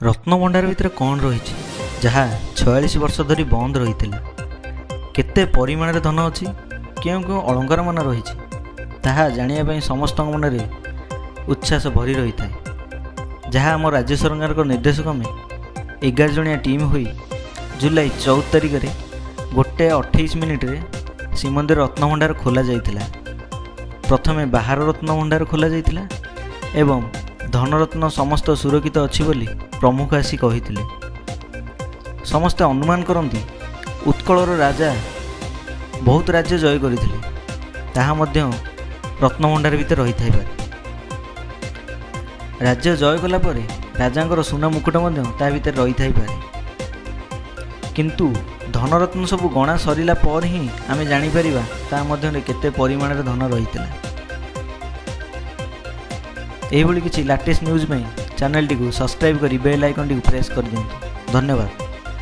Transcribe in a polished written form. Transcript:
ରତ୍ନଭଣ୍ଡାର ଭିତରେ କ'ଣ ରହିଛି, ଯାହା 46 ବର୍ଷ ଧରି ବନ୍ଦ ରହିଥିଲା? କେତେ ପରିମାଣରେ ଧନ ଅଛି, କେଉଁ କେଉଁ ଅଳଙ୍କାରମାନ ରହିଛି, ତାହା ଜାଣିବା ପାଇଁ ସମସ୍ତଙ୍କ ମନରେ ଉଚ୍ଛ୍ୱାସ ଭରି ରହିଥାଏ। ଯାହା ଆମ ରାଜ୍ୟ ସରକାରଙ୍କ ନିର୍ଦ୍ଦେଶ କ୍ରମେ 11 ଜଣିଆ ଟିମ୍ ହୋଇ ଜୁଲାଇ 14 ତାରିଖରେ 1:28ରେ ଶ୍ରୀମନ୍ଦିର ରତ୍ନଭଣ୍ଡାର ଖୋଲା ଯାଇଥିଲା। ପ୍ରଥମେ ବାହାର ରତ୍ନଭଣ୍ଡାର ଖୋଲା ଯାଇଥିଲା ଏବଂ ଧନରତ୍ନ ସମସ୍ତ ସୁରକ୍ଷିତ ଅଛି ବୋଲି ପ୍ରମୁଖ ଆସି କହିଥିଲେ। ସମସ୍ତେ ଅନୁମାନ କରନ୍ତି ଉତ୍କଳର ରାଜା ବହୁତ ରାଜ୍ୟ ଜୟ କରିଥିଲେ, ତାହା ମଧ୍ୟ ରତ୍ନଭଣ୍ଡାର ଭିତରେ ରହିଥାଇପାରେ। ରାଜ୍ୟ ଜୟ କଲା ପରେ ରାଜାଙ୍କର ସୁନା ମୁକୁଟ ମଧ୍ୟ ତା ଭିତରେ ରହିଥାଇପାରେ। କିନ୍ତୁ ଧନରତ୍ନ ସବୁ ଗଣା ସରିଲା ପରେ ହିଁ ଆମେ ଜାଣିପାରିବା ତା ମଧ୍ୟରେ କେତେ ପରିମାଣରେ ଧନ ରହିଥିଲା। ଏହିଭଳି କିଛି ଲାଟେଷ୍ଟ ନ୍ୟୁଜ୍ ପାଇଁ ଚ୍ୟାନେଲଟିକୁ ସବସ୍କ୍ରାଇବ୍ କରି ବେଲ୍ ଆଇକନ୍ଟିକୁ ପ୍ରେସ୍ କରିଦିଅନ୍ତୁ। ଧନ୍ୟବାଦ।